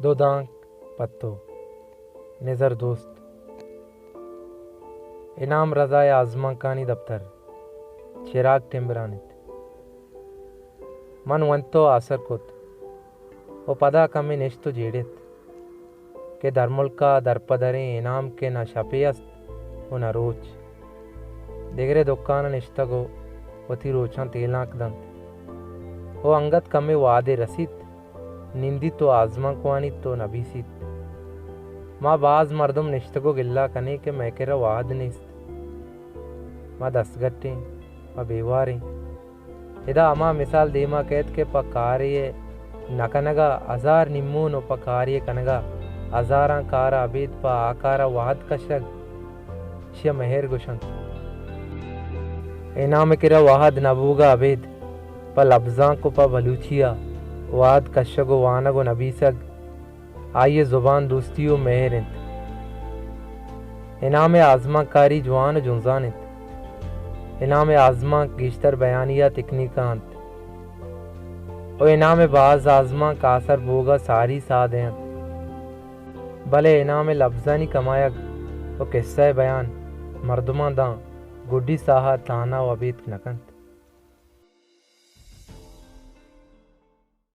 دو دانک پہ تو۔ نزر دوست۔ انعام رضا ءِ آزمانکانی دپتر۔ چراگ ٹمبران انت۔ من ونت ءُ آسر کت ءُ پدا کمے نشت ءُ جیڑت کہ درملک ءَ درپدریں انعام کہ نہ شپے است ءُ نہ روچ، دگرے دکان ءَ نشتگ ءُ وتی روچاں تیلانک دنت ءُ انگت کمے وہدے رسیت، نندیت ءُ آزمانک وانیت ءُ نبیسیت۔ ما باز مردم نشتگ ءُ گلہ کنیں کہ مئے کرا وہد نیست۔ ما دستگٹیں، ما بیواریں۔ ادا ہما مثال دیما کئیت کہ پہ کارے ءِ نہ کنگ ءَ ہزار نیمون ءُ پہ کارے ءِ کنگ ءَ ہزاراں کار ءَ ابید پہ آ کار ءَ وہد کشگ، اشی ءَ مہر گوشنت۔ انعام ءِ کرا وہد نہ بوگ ءَ ابید پہ لبزانک ءُ پہ بلوچی ءَ وہد کشگ ءُ وانگ ءُ نبیسگ آئی ءِ زبان دوستی ءُ مہر انت۔ انعام ءِ آزمانکاری جوان ءُ جنزان انت۔ انعام ءِ آزمانک گیشتر بیانیہ تکنیک ءَ انت ءُ انعام ءِ باز آزمانک آسر بوگ ءَ ساری سادہ انت، بلے انعام ءِ لبزانی کمایگ ءُ کسہ ءِ بیان مردماں داں گڈی ساہ ءَ تہنا ءُ ابیتک نہ کنت۔